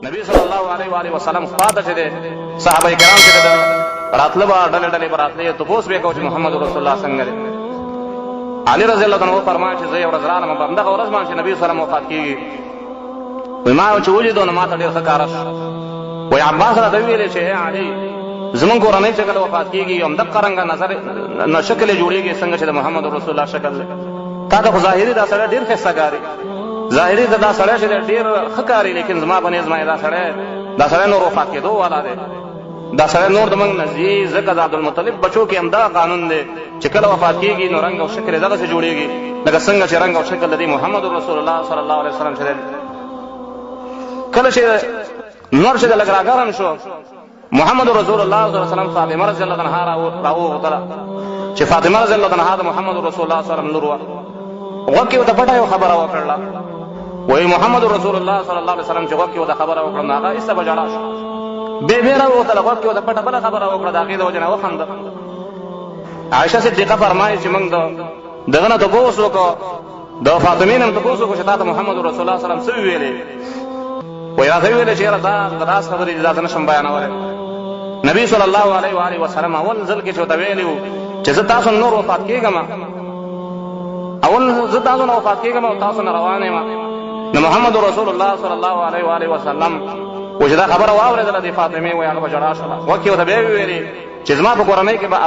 نبی صلی الله علیه و آله وسلم خوا ته چې دی صحابه کرام چې د راتله به ډلې ډلې به راتلې، تپوس به یې کوو چې محمد رسول الله څنګه دی. علي رضی الله عنه فرمایي چې زه یو ورځ رالم، په همدغه ورځ باندې چې نبی صلی الله علیه وسلم وفات کېږي، وایي ما چې ولیدو نو ما ته ډېر ښه کاره شو. وایي عباس راته وویلې چې ای علي، زمونږ کورنۍ چې کله وفات کېږي همدقه رنګه نظر نه شکل یې جوړېږي څنګه چې د محمد رسول الله شکل دی. تا ته خو ظاهري دا سړی ډېر ښایسته ښکاري، ظاهري ته دا سړی چې دی ډېر ښه کاري، لیکن زما په نیز باندې دا سړی نور وفات کېدو والا دی، دا سړی نور د موږ نه ځي، ځکه د عبدالمطلب بچو کې همدغه قانون دی چې کله وفات کېږي نو رنګ او شکل یې دغسې جوړېږي لکه څنګه چې رنګ او شکل د دې محمد رسول الله صلی الله علیه وسلم چې دی. کله چې نور چې د لږ راګرم شو، محمد رسول الله صلی الله علیه وسلم فاطمه رضی الله عنها راوغوښتله چې فاطمه رضی الله عنها د محمد رسول الله صلی الله علیه وسلم لور وه. غوږ کې ورته پټه یو خبره وکړله. وایي محمد رسول الله صلی الله علیه وسلم چې غوږ کې ورته خبره وکړه نو هغه ایسته په ژړا شو. بیا بیا راوغوښتله، غوږ کې ورته پټه بله خبره وکړه، د هغې د وجې نه وخنده. عایشه صدیقه فرمایي چې موږ د دغه نه تپوس وکړو، د فاطمې نه هم تپوس وکړو چې تا ته محمد رسول الله صلی الله علیه وسلم څه وویلې؟ وایي راته وویلې چې یاره دا داسې خبرې دي، دا زه نه شم بیانولی. نبی صلی الله علیه و آله وسلم اول ځل کې چې ورته ویلي وو چې زه تاسو نور وفات کېږم، اول زه تاسو نه وفات کېږم او تاسو نه روان یم، نو محمد رسول الله صلی الله علیه و آله وسلم و چې دا خبره واورېدله د فاطمې، وایي هغه په ژړا شوله. غوږ کې ورته بیا وویلې چې زما په کورنۍ کې به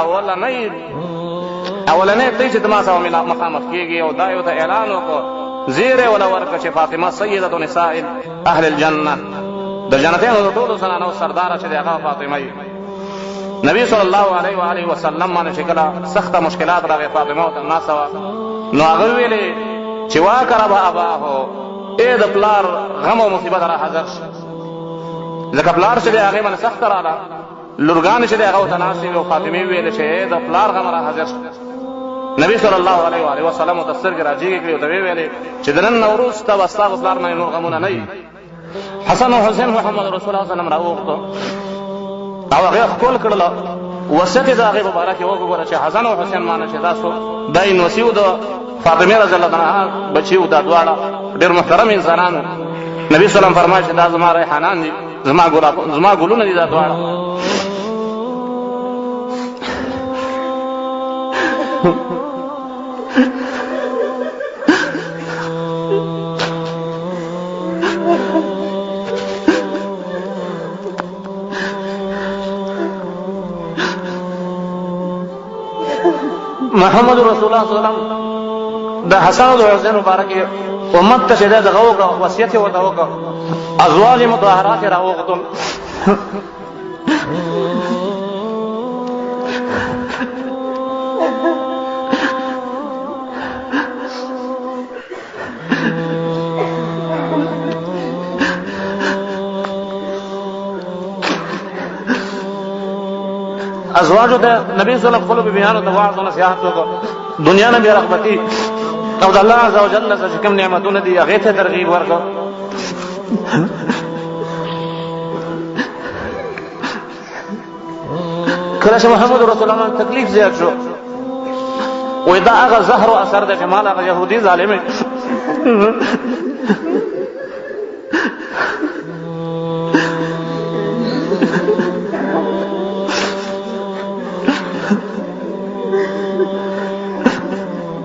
اولنۍ ته چې ما سره مخامخ کېږي، او دا یې ورته اعلان وکړو، زیری وله ورکړه چې فاطمه سیدة نساء اهل الجنه، د جنتیانو د ټولو زنانو سرداره چې دی هغه فاطمه وي. نبی صلی الله علیه و آله وسلم باندې چې کله سخته مشکلات راغی، فاطمه ورته ناسته وه، نو هغه وویلې چې وا کربه اباه، ای د پلار غم او مصیبت را حاضر شه، ځکه پلار چې دی هغې باندې سخته راله، لورګانې چې دی هغه ورته ناستې وې، او فاطمې وویلې چې ای د پلار غم را حاضر شه. نبی صلی الله علیه و آله وسلم ورته سترګې راجیګې کړې، ورته ویې ویلې چې د نن نه وروسته به ستا په پلار باندې نور غمونه نه وي. حسن او حسین محمد رسول الله صلی الله علیه وسلم راوغوښتو او هغې ښکل کړله. وصیت یې د هغې په باره کې وګوره چې حسن او حسین مانه چې تاسو دا یې نوسي وو، د فاطمې رضی الله عنها بچي وو، دا دواړه ډېر محترم انسانان وو. نبي صلی الله علیه وسلم فرمایي چې دا زما ریحانان دي، زما ګلاب، زما ګلونه دي دا دواړه. محمد رسول الله صلی الله علیه وسلم د حسن او حسین مبارک امت ته چې دغه وکړه، وصیت یې ورته وکړ، ازواج مطهرات یې راوغوښتل. ازواجو ته نبی صلی الله علیه وسلم خپلو بیبیانو ته وعظ او نصیحت وکړ، دنیا نه بې رغبتي او د الله عز وجل څخه چې کوم نعمتونه دي هغې ته ترغیب ورکړ. کله چې محمد رسول الله تکلیف زیات شو، وایي دا هغه زهر او اثر دی چې مال هغه یهودي ظالم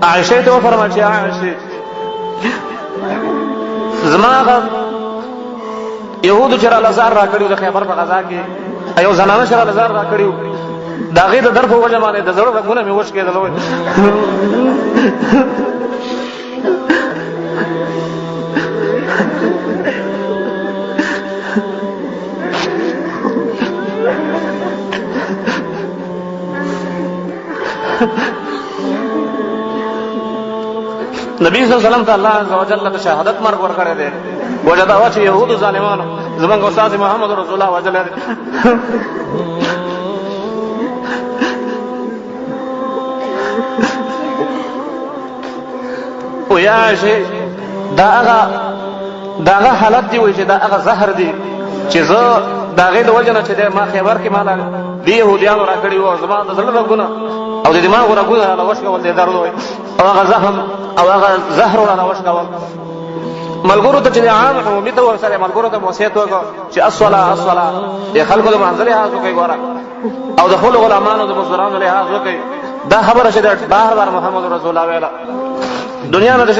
عائشه ته وفرمایل چې عائشه، زما هغه یهودو چې راله زهر راکړي د خیبر په غزا کې، یو زنانه چې راله زهر راکړي، د هغې د درد په وجه باندې د زړه رګونه مې وشکېدل. نبی صلی الله علیه وسلم ته الله عز وجل د شهادت مرګ ورکړی دی. وجه دا وه چې یهودو ظالمانو زمونږ استاد محمد رسول الله وژلی دی. او یا شي دا هغه حالت دی، وایي چې دا هغه زهر دی چې زه د هغې د وجې نه چې دی ما خیبر کې ماله دې یهودیانو راکړي وو، زما د زړه رګونه او د دماغو رګونه راله وشکول، دې درد وایي، او هغه زخم او هغه زهر راله وشکول. ملګرو ته چې عام عمومي ته ورسره ملګرو ته وصیت وکړ چې الصلاه الصلاه، د خلکو د مانځه لحاظ وکړئ ګوره، او د خپلو غلامانو د مزدورانو لحاظ وکړئ. دا خبره چې د بار بار محمد رسول الله ویله، دنیا نه د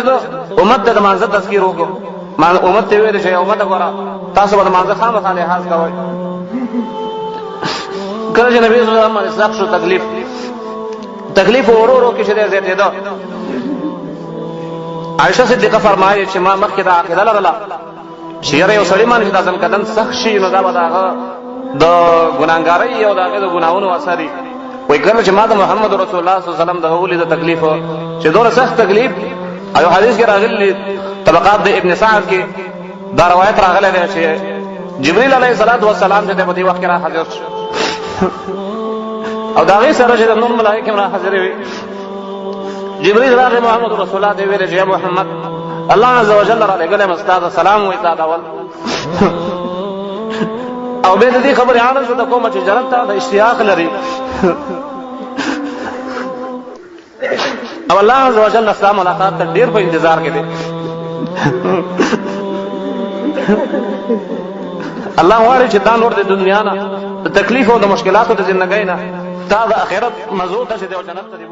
امت ته د مانځه تذکیر وکړو. ما امت ته ویل چې امت ګوره تاسو به د مانځه خامخا لحاظ کوئ. کله چې نبی صلی الله علیه وسلم سخت شو تکلیف، تکلیف ورو ورو کې چې دی زیاتېده، عایشه صدیقه فرمایي چې ما مخکې دا عقیده لرله چې یاره یو سړي باندې چې دا ځنکدن سخت شي نو دا به د هغه د ګناهګارۍ او د هغه د ګناهونو اثر وي. وایي کله چې ما د محمد رسول الله صلی الله علیه وسلم د هغه ولید تکلیف چې دومره سخت تکلیف، او حدیث کې راغلي طبقات د ابن سعد کې دا روایت راغلی دی چې جبرئیل علیه الصلاة والسلام چې په دې وخت کې را حاضر شو او د هغې سره چې د نور ملایکې هم را حاضرې وې. جبرئیل راغی محمد رسول الله ته ویل چې یا محمد، الله عز وجل را لېږلی یم، ستا د سلام وایي تا د اول، او بیا د دې خبرې عرض ته کومه چې جنت ته د اشتیاق لري، او الله عز وجل ستا ملاقات ته ډېر په انتظار کې دی. الله غواړي چې دا نور د دنیا نه د تکلیف او د مشکلاتو د زندګۍ نه تا د آخرت مزو ته چې دی جنت ته دی.